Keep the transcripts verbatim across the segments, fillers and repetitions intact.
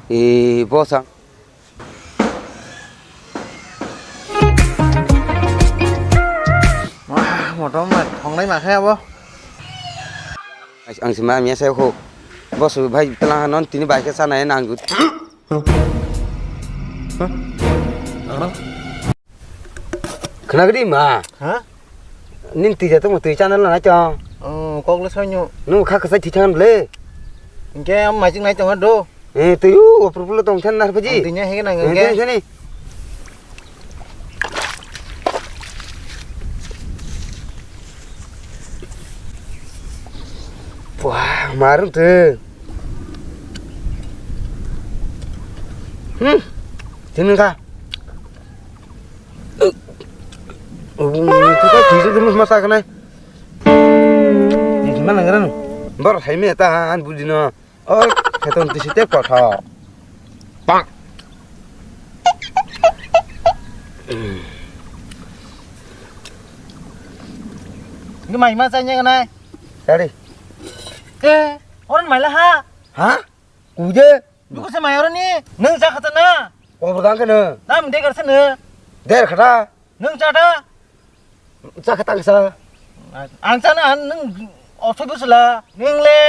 E, boss ang. Wah, motom ma thongnai ma khe abo. Ang si ma miya sai ho. Boss bhai, tela non tini bai khe sana nang. Khna gidi ma. Ha? Nin twi ja tongma twi chana la nai tong. Oh, kok le soinyo. Nung kha kasa twi chana le. Hingke am majik nai tong do. Eh, twi u opor pulo tong chan nar paji. Twi nya hege nang hingke. Twi chani. Wah, marung twi. Hmm. Tini kha. Kita tisu dulu masa kenai. Ini gimana ngerang? Bor hai me ta an bujino. Oh, kata untuk si tep kotho. Pak. Ini mai ma chanya kenai. Tadi. Eh, orang mai lah ha. Ha? Kude? Duku se mai orang ni. Neng jaga tana. Kobor dang kena. Nam de kar sana. Der kata. Nung cha da? Cha kha tang sa. Ang cha na, nung oso bwsla. Nung le.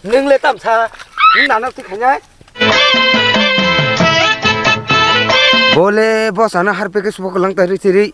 Nung le tam sa. Nung nana tu khanya. Bole boss ana har peke subo lang tari siri.